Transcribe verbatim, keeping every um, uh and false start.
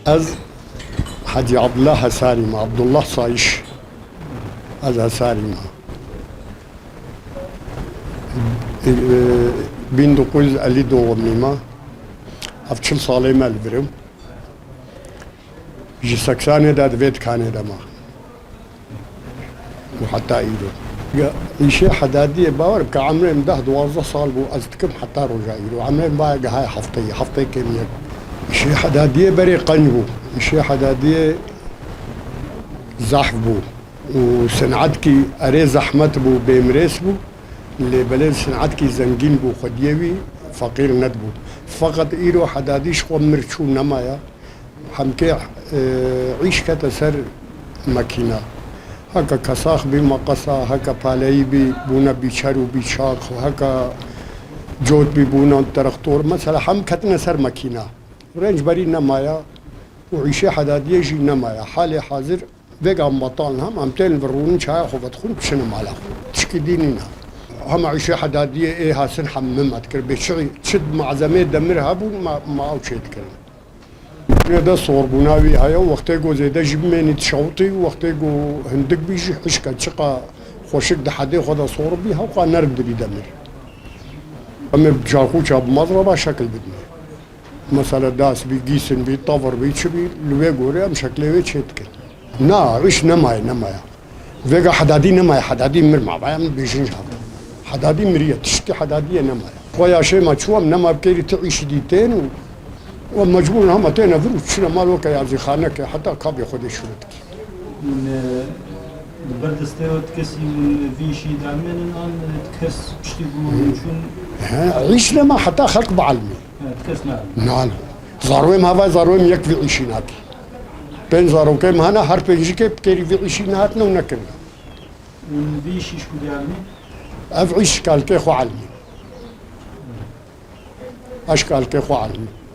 Ez Hecî Abdullah Hesarî me, Abdullah Sayîş. Ez Hesarî me. Bin dokuz yüz elli doğumluyum ha. Ev çil salê me li vir im. Ji seksanê de di vê dikanê de ma. Û heta îro. Îşê hedadiyê, bawer bike, emrê min deh duwazdeh sal bû, ez dikim heta roja îro. Emrê min vaya gihaye hefteyê, hefteyê kêm yek. Îşê hedadiyê berê qenc bû. Îşê hedadiyê zehf bû. Û sinetkî erê zehmet bû, bêmirês bû. Lê belê sinetkî zengîn bû, xwediyê wî feqîr nedibû. Feqet îro hedadî ji xwe mir çû nemaye. Hemkê, e, îş kete ser mekîna. Heke kesax bî meqesa, heke paleyî bî, bûne bîçer û bîçax, heke cot bî, bûne terektor. Mesela hem ketine ser mekîna. Rênc berî nemaye û îşê hedadiyê jî nemaye. Halê hazir vêga em betal in, hem em tên vir rûnin çaya xwe vedixwin, biçine mala xwe. Tişkî dî nîne. Hema îşê hedadiyê ê hasin hemû me dikir. Bê çi, çi malzemeyê demir hebûn, me, me ew çê dikirin. Yê de sorbûna wî heye, wextê ku zêde jî bimênî dişewitî, wextê ku hindik bî jî hişke, çiqa xweşik di hedê xwe de sor bî, hewqa nerm dibî demir. Em ê bi çakûça, bi mazraba şekil bidin. Mesela das bî, gîsin bî, tavir bî, çi bî, li wê gorê em şeklê wê çê dikin. Na, îş nemaye, nemaye. Vêga hedadî nemaye, hedadî mir ma, em bêjin ji hev. Hedadî miriye, tiştî hedadiyê nemaye. Xwe yaşê me çû, em nema bi kêrî ti îşî dî tên û, û mecbûr in hema têne vir û çine mal weke yazîxaneke, heta kabê Xwedê şûre dikî. Hûn, e, li ber destê we ti kesî hûn vî îşî damênin an, e, ti kes piştî ku hûn çûn? He, îş nema heta xelk bielmî. He, ti kes ne. Nal. Zarwê me hava, zarwê me yek vî îşî nakî. Pênc zarokê me hene, her pêncikê bi kêrî vî îşî nehatine û nekirine. Hûn vî îşî ji ku dê elmî? Ev îş kalkê xwe elmî. Eş kalkê xwe elmî.